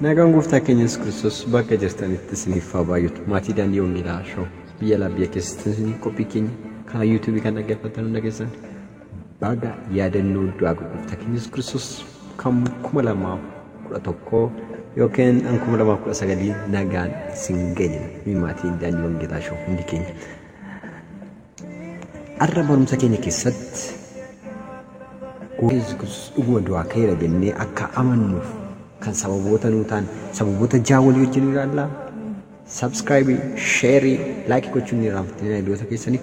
Nagaan gooftaa keenya Yesuus Kiristoos bakka jirtanitti isiniif haa baay'atu. Maatii daandii wangeelaa show biyya alaa biyya keessatti qophii keenya karaa yuutuubii kan dhaggeeffattan hunda keessan baga yaadannoo du'aa gooftaa keenya Yesuus Kiristoos kan 2011 yookiin kan 2019 nagaan isin geenye maatiin daandii wangeelaa show hundi keenya. Har'a barumsa keenya keessatti Yesuus Kiristoos dhuguma du'aa ka'eera jennee akka amannuuf kan sababoota nuu ta'an sababoota ja'a walii wajjin ilaalla. Subscribe, share, like gochuun ni irraanfatinaa hiriyoota keessaniif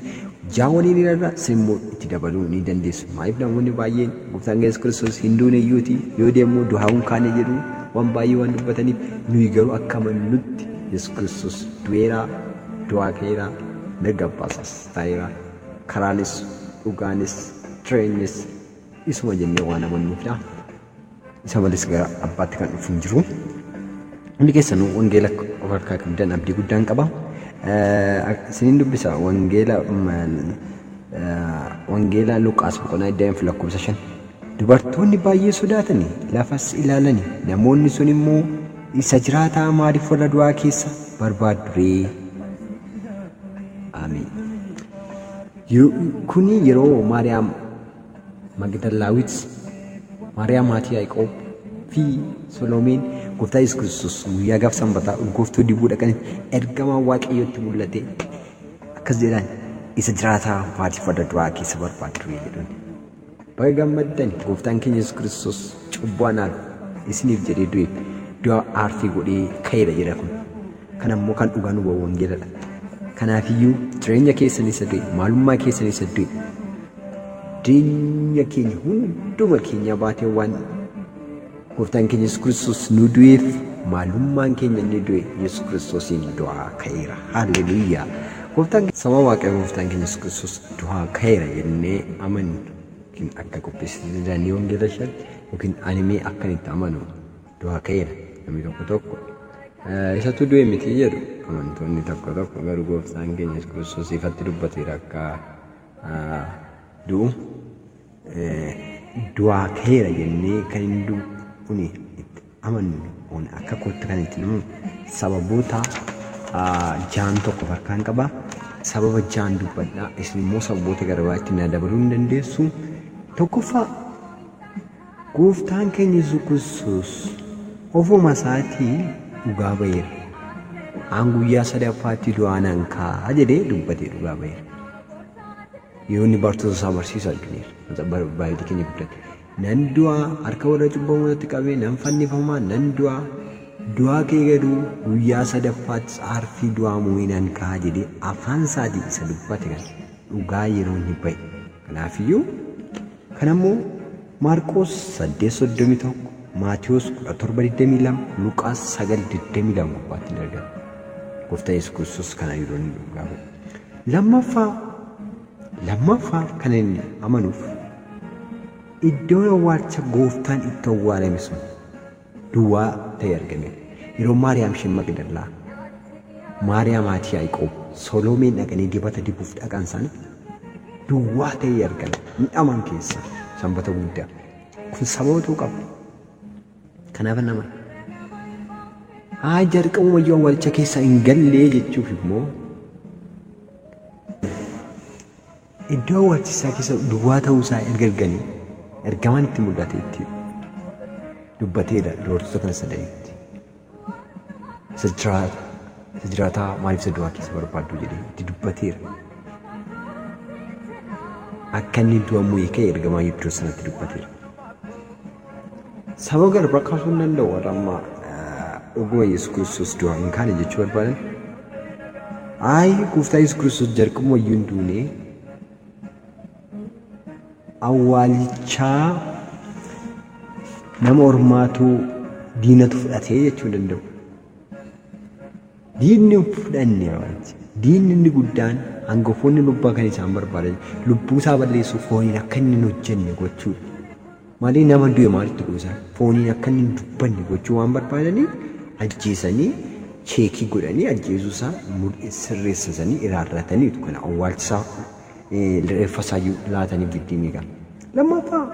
ja'a waliin ilaalla. Isin immoo itti dabaluu ni dandeessu. Maaliif namoonni baay'een gooftaan Yesuus Kiristoos hin duune iyyuuti yoo deemu du'aa hin kaane jedhu waan baay'ee waan dubbataniif nuyi garuu akka amannutti Yesuus Kiristoos du'eera, du'aa ka'eera, mirga abbaasaas taa'eera. Karaanis, dhugaanis, jireenyis isuma jennee waan amannuufidha. Isa malees gara abbaatti kan dhufu hin jiru. Hundi keessanuu wangeela of harkaa qabdan abdii guddaan qaba. Isiniin dubbisa wangeela wangeela Luqaas boqonnaa 24 lakkoofsa 5. Dubartoonni baay'ee sodaatanii lafas ilaalanii namoonni sun immoo isa jiraataa maaliif warra du'aa keessa barbaaddu ree? Ameen. Kuni yeroo Maariyaam Magdalaawit, Maariyaam haati Yaaqoob fi Soloomeen gooftaa Yesuus Kiristoos guyyaa gaaf sanbataa urgooftuu dibuu dhaqanitti ergamaan Waaqayyootti mul'ate akkas jedhaan isa jiraataa maaliif warra du'aa keessa barbaaddu ree jedhuun. Baga gammaddan gooftaan keenya Yesuus Kiristoos cubbuu anaaf isiniif jedhee du'e du'a aartii godhee ka'eera jedha kun. Kan ammoo kan dhugaa nu ba'u wangeeladha. Kanaafiyyuu jireenya keessan isa du'e, maalummaa keessan isa du'e, jireenya keenya hunduma keenya baatee waan gooftaan keenya Yesuus Kiristoos nu du'eef maalummaan keenya inni du'e Yesuus Kiristoosiin du'aa ka'eera. Haalleluuyaa. Gooftaan saba Waaqayyo gooftaan keenya Yesuus Kiristoos du'aa ka'eera jennee amannu yookiin akka qopheessituu daandii wangeela isheetti yookiin animee akkan itti amanu du'aa ka'eera. Namni tokko tokko isatu du'e miti jedhu amantoonni tokko tokko garuu gooftaan keenya Yesuus Kiristoos ifatti dubbateera akka du'u du'aa ka'eera jennee kan hin du'u itti amannu akka kootti kan itti amannu sababoota ja'an tokko harkaan qaba. Sababa ja'an dubbadhaa isin immoo sababoota gara biraatti na dabaluu hin dandeessu. Tokkoffaa gooftaan keenya Yesuus Kiristoos ofuma isaatii dhugaa ba'eera. Aan guyyaa sadaffaatti du'aa nan ka'a jedhee dubbatee dhugaa ba'eera. Yeroo inni bartoota isaa barsiisu argineera. Baay'ee keenya guddate. Nan du'aa harka warra cubbamootatti qabee nan fannifamaa nan du'aa du'aa kee garuu guyyaa sadaffaattis aarfii du'aa mo'ee nan ka'a jedhee afaan isaatii isa dubbate kan dhugaa yeroo inni ba'e. Kanaafiyyuu kan ammoo Maarqoos 8:31, Maatiyos 17:22, Luqaas 9:22 gubbaatti ni argama. Gooftaan Yesuus Kiristoos kana yeroo inni dhugaa ba'e. Lammaffaa kan inni amanuuf iddoon awwaalcha gooftaan itti awwaalame sun duwwaa ta'e argameera. Yeroo Maariyaam isheen Magdalaa, Maariyaam haati Yaaqoob, Soloomeen dhaqanii dibata dibuuf dhaqan sana duwwaa ta'e argame. Miidhaman keessa sanbata guddaa. Kun sababatu qaba. Kanaaf nama haa jalqabuma iyyuu awwaalcha keessa hin gallee jechuuf immoo iddoo awwaalchisaa keessa duwwaa ta'uu isaa erga arganii ergamaan itti mul'ate itti dubbateera dubartoota kana sadanitti. Isa jiraataa maaliif isa du'aa keessa barbaaddu jedhee itti dubbateera. Akka inni du'a mo'ee ka'e ergamaan iddoo sanatti dubbateera. Sababa gara biraa kaasuu hin danda'u warra amma dhuguma Yesuus Kiristoos du'aa hin kaane jechuu barbaadan. Ayi gooftaa Yesuus Kiristoos jalqabuma iyyuu hin duune awwaalichaa nama ormaatu diinatu fudhatee jechuu danda'u. Diinni hin fudhanne wanti. Diinni inni guddaan hangafoonni lubbaa kan isaan barbaadan lubbuu isaa balleessuuf fooniin akka inni hin hojjenne gochuudha. Malee nama du'e maalitti godhu isaan fooniin akka inni hin dubbanne gochuu waan barbaadaniif ajjeesanii cheekii godhanii ajjeesuu isaa sirreessisanii iraarrataniitu kana awwaalchisaa reeffa isaa laatanii bittiin eegala. Lammaffaa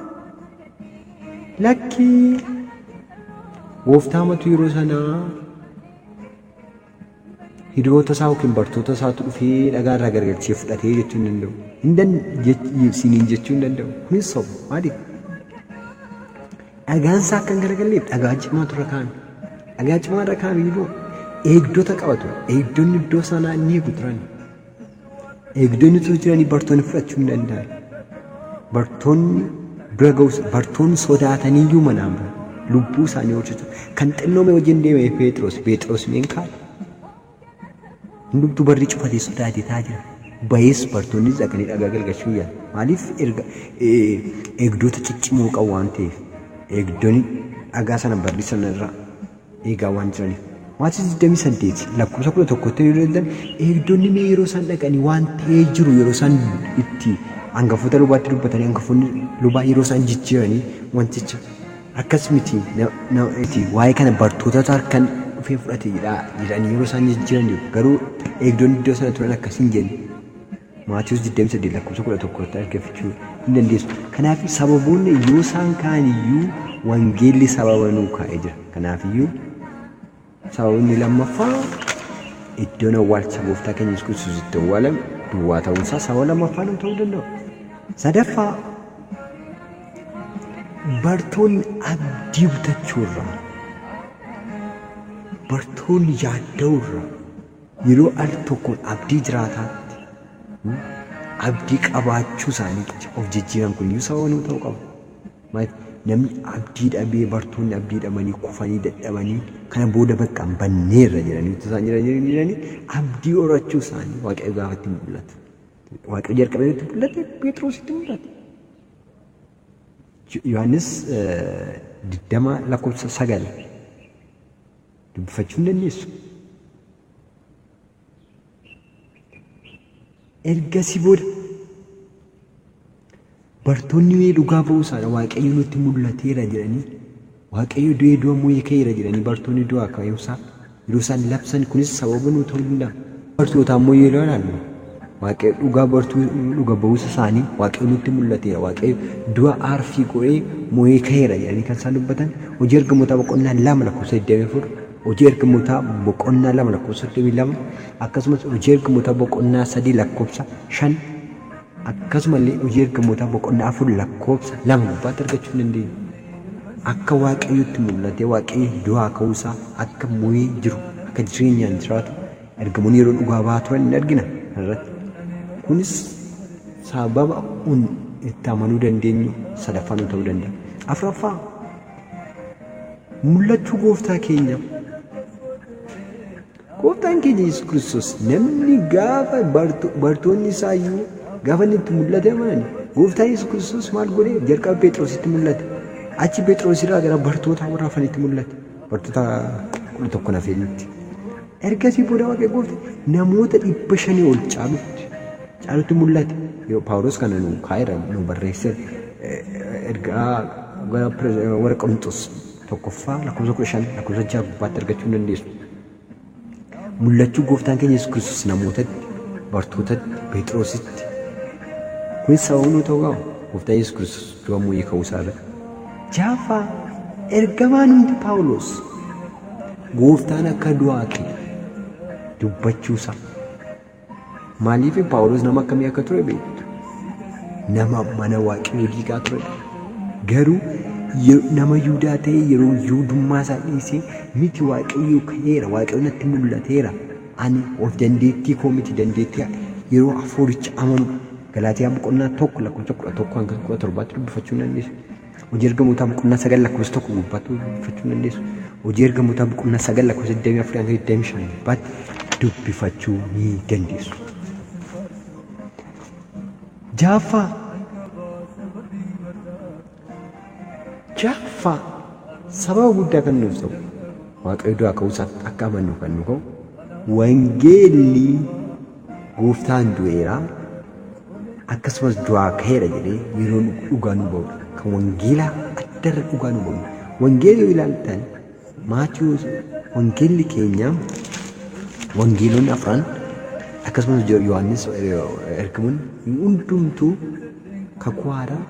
lakkii Gooftaamatu yeroo sanaa hiriyoota isaa yookiin bartoota isaatu dhufee dhagaa irraa gargalchee fudhatee jechuu hin danda'u. Siniin jechuu hin danda'u. Kunis soba. Maaliif? Dhagaan isaa akka hin garagalleef dhagaa cimaatu irra kaa'ame. Dhagaa cimaa irra kaa'ame yeroo eegdota qaba ture. Eegdonni iddoo sanaa ni eegu turan. Eegdonni utuu jiranii bartoonni fudhachuu hin danda'an. Bartoonni bira ga'us bartoonni sodaataniiyyuu manaan ba'an. Lubbuu isaanii oolchuuf kan xinnoome wajjin deeme Phexros. Phexros mee hin kaane. Hundumtuu barri cufatee sodaatee taa'aa jira. Bayees bartoonnis dhaqanii dhagaa galgalchuu yaalan. Maaliif erga eegdota ciccimoo qabu waan ta'eef eegdonni dhagaa sana barri sana irra eegaa waan jiraniif. Maatiyoos 28 lakkoofsa 11tti yoo ilaaltan eegdonni mee yeroo isaan dhaqanii waan ta'ee jiru yeroo isaan itti hangafoota lubaatti dubbatanii hangafoonni lubaa yeroo isaan jijjiiranii wanticha akkas miti waa'ee kana bartootatu harkaan dhufee fudhate jedhanii yeroo isaan jijjiiran jiru. Garuu eegdonni iddoo sana turan akkas hin jenne. Maatiyoos 28 lakkoofsa 11tti argachuu hin dandeessu. Kanaaf sababoonni yoo isaan kaan iyyuu wangeelli sababa nuu kaa'ee jira. Kanaaf iyyuu sababni lammaffaa iddoon awwaalcha gooftaa keenya Yesuus Kiristoos itti awwaalame duwwaa ta'uunsaa sababa lammaffaa nuu ta'uu danda'u. Sadaffaa bartoonni abdii kutachuurraa bartoonni yaadda'uurraa yeroo al tokkoon abdii jiraataatti abdii qabaachuu isaaniitti of jijjiiran kun iyyuu sababa nuu ta'uu qaba. Maaliif namni abdii dhabee bartoonni abdii dhabanii kufanii dadhabanii kana booda bakka hin banneerra jedhanii utuu isaan jiranii abdii horachuu isaanii Waaqayyo gaafa itti mul'atu. Waaqayyo jalqabee itti mul'ate Phexrositti mul'ate. Yohaannis 20 lakkoofsa 9 dubbifachuu hin dandeessu. Ergasii booda bartoonni mee dhugaa ba'uu isaanii Waaqayyo nutti mul'ateera jedhanii Waaqayyo du'ee du'a mo'ee ka'eera jedhanii bartoonni du'aa ka'uusaa yeroo isaan labsan kunis sababa nuu ta'uu danda'a. Bartoota ammoo yeroo ilaallu Waaqayyo dhugaa bartuu dhuga ba'uusa isaanii Waaqayyo nutti mul'ateera Waaqayyo du'a aarfii godhee mo'ee ka'eera jedhanii kan isaan dubbatan hojii ergamootaa boqonnaa 2 lakkoofsa 24 hojii ergamootaa boqonnaa 2 lakkoofsa 32 akkasumas hojii ergamootaa boqonnaa 3 lakkoofsa 5 akkasumallee hojii ergamootaa boqonnaa 4 lakkoofsa 2 gubbaatti argachuu hin dandeenya. Akka Waaqayyotti mul'atee Waaqayyo du'aa ka'uusaa akka mo'ee jiru akka jireenyaan jiraatu ergamoonni yeroo dhugaa ba'aa turan hin argina kanarratti. Kunis sababa un itti amanuu dandeenyu sadaffaa nu ta'uu danda'a. Afuraffaa mul'achuu gooftaa keenya. Gooftaan keenya Yesuus Kiristoos namni gaafa bartoonni isaa iyyuu gaafa inni itti mul'ate amanan gooftaan Yesuus Kiristoos maal godhee jalqaba Phexrositti mul'ate. Achi Phexros irraa gara bartoota warra hafanitti mul'ate. Bartoota 11 hafanitti. Ergasii booda Waaqayyo gooftaan namoota 500 ol caalutti mul'ate. Yoo Phaawulos kana nu kaa'eera nu barreesseera. Ergaa gara warra Qorintos tokkoffaa lakkoofsa 15 lakkoofsa 6 gubbaatti argachuu hin dandeessu. Mul'achuu gooftaan keenya Yesuus Kiristoos namootatti, bartootatti, Phexrositti. Kunis sababa nuu ta'uu qaba. Gooftaan Yesuus Kiristoos du'a mo'ee ka'uu isaa irratti. Jaaffaa ergamaan hundi Phaawulos gooftaan akka du'aa ka'e dubbachuu isaa. Maaliif Phaawulos nama akkamii akka ture beektu? Nama mana Waaqayyoo diigaa turedha. Garuu nama Yihudaa ta'ee yeroo Yihudummaa isaa dhiisee miti Waaqayyo ka'eera, Waaqayyo natti mul'ateera. Ani of dandeettii koo miti dandeettii yeroo hafuuricha amanu. Galaatiyaa boqonnaa 1 lakkoofsa 11 hanga 17tti dubbifachuu hin dandeessu. Hojii ergamootaa boqonnaa 9 lakkoofsa 1 gubbaatti dubbifachuu hin dandeessu. Hojii ergamootaa boqonnaa 9 lakkoofsa 24 hanga 25 gubbaatti dubbifachuu ni dandeessu. Jaaffaa Jaaffaa sababa guddaa kan nuuf ta'u Waaqayyo du'aa ka'uu isaatti akka amannu kan nu ka'u wangeelli gooftaan du'eera akkasumas du'aa ka'eera jedhee yeroo dhugaa nu ba'udha. Kan wangeelaa addarra dhugaa nu ba'udha. Wangeela yoo ilaaltan Maatiyoos wangeelli keenya wangeelonni afran akkasumas Yohaannis ergamoonni hundumtuu kakuu haaraa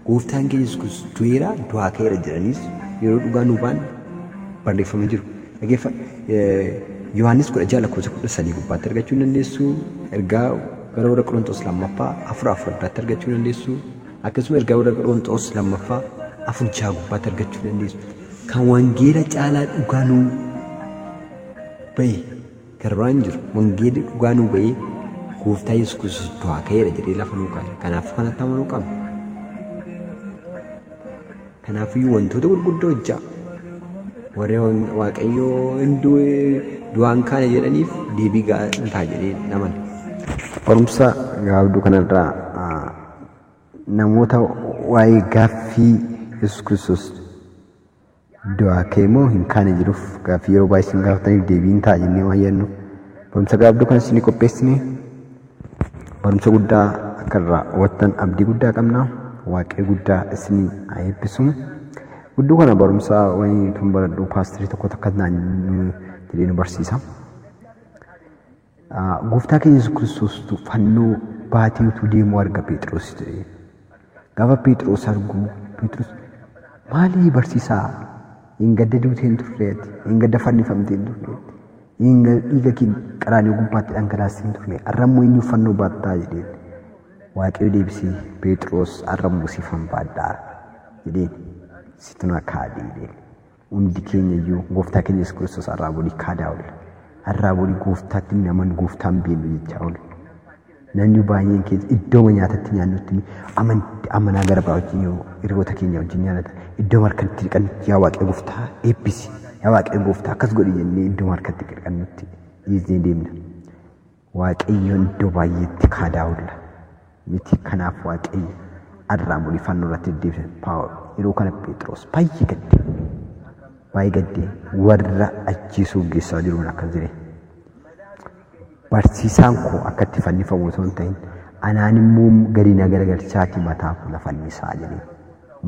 gooftaan keenya Yesuus Kiristoos du'eera du'aa ka'eera jedhaniis yeroo dhugaa nu ba'an Barreeffamee jiru. Dhageeffa Yohaannis 16 lakkoofsa 13 gubbaatti argachuu dandeessu. Ergaa gara warra Qorontos lammaffaa 4:4 irratti argachuu dandeessu. Akkasuma ergaa warra Qorontos lammaffaa 4:6 gubbaatti argachuu dandeessu. Kan wangeela caalaa dhugaa nuu bahe garbaan jiru. Wangeelli dhugaa nuu bahee gooftaa Yesuus Kiristoos du'aa ka'eera jedhee lafa nuu kaa'e. Kanaaf kanatti amanuu qabna. Kanaafiyyuu wantoota gurguddoo hojjaa. Warri Waaqayyoo hin du'aan kaane jedhaniif deebii gahaa hin ta'a jedhee naman. Barumsa gabaabduu kanarraa namoota waa'ee gaaffii Yesuus Kiristoos du'aa ka'e moo hin kaane jedhuuf gaaffii yeroo baay'ee isin gaafataniif deebii hin ta'a jennee waan yaadnuuf barumsa gabaabduu kana isinii qopheessine barumsa guddaa akka irraa hubattan abdii guddaa qabna. Waaqayyo guddaa isinii haa eebbisu. Gudduu kana barumsa wayii tun baradhu paasterii tokko takka naan jedhee nu barsiisa. Gooftaa keenya Yesuus Kiristoos fannoo baatee utuu deemuu arga Phexros jedhee. Gaafa Phexros argu Phexros maalii barsiisaa hin gadda duutee hin turreeti, hin gadda fannifamtee hin turreeti, hin dhiiga kee qaraaniyo gubbaatti dhangalaastee hin turre, har'a immoo eenyuuf fannoo baattaa jedheen. Waaqayyo deebisee Phexros har'a immoo siifan baadhaa jedheen. Situ na kaadhe jedheen. Hundi keenya iyyuu gooftaa keenya Yesuus Kiristoos har'aa borii kaadaa oolla. Har'aa borii gooftaatti hin amanu gooftaa hin beeknu jechaa oolla. Namni baay'een keenya iddoo nyaatatti nyaannutti amantii amanaa gara biraa wajjin yoo hiriyoota keenya wajjin nyaata iddoo harkatti dhiqannutti yaa Waaqayyo gooftaa eebbisi yaa Waaqayyo gooftaa akkas godhi jennee iddoo harkatti dhiqannutti dhiisnee deemna. Waaqayyoon iddoo baay'eetti kaadaa oolla. Miti kanaaf Waaqayyo har'aa borii fannoo irratti deddeebise yeroo kana Phexros baay'ee gadde. Baay'ee gadde warra ajjeesuuf geessaa jiruun akkas jedhe. Barsiisaan koo akka itti fannifamu osoo hin ta'in anaan immoo gadi na garagalchaatii mataa koo na fannisaa jedhee.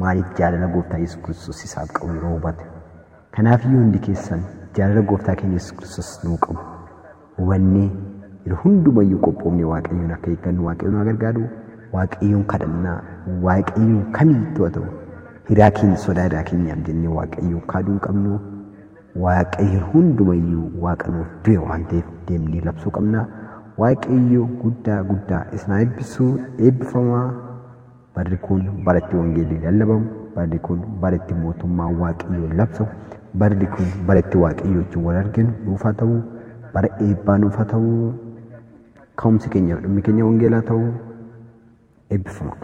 Maaliif jaalala gooftaa Yesuus Kiristoos isaaf qabu yeroo hubate. Kanaaf iyyuu hundi keessan jaalala gooftaa keenya Yesuus Kiristoos nuu qabu hubannee yeroo hundumayyuu qophoofnee Waaqayyoon akka eeggannu Waaqayyoon haa gargaaru. Waaqayyoon kadhannaa Waaqayyoon kamiyyuu haa ta'u hiraa keenya sodaa hiraa keenyaaf jennee Waaqayyoon kaaduu hin qabnu. Waaqayyo hundumayyuu Waaqa nuuf du'e waan ta'eef deemnee labsuu qabna. Waaqayyo guddaa guddaa isin haa eebbisu eebbifamaa. Barri kun bara itti wangeelli lallabamu, barri kun bara itti mootummaa Waaqayyoo labsamu, barri kun bara itti Waaqayyo wajjin wal arginu nuuf haa ta'u, bara eebbaa nuuf haa ta'u, ka'umsi keenya dhummi keenya wangeelaa ta'u, eebbifama.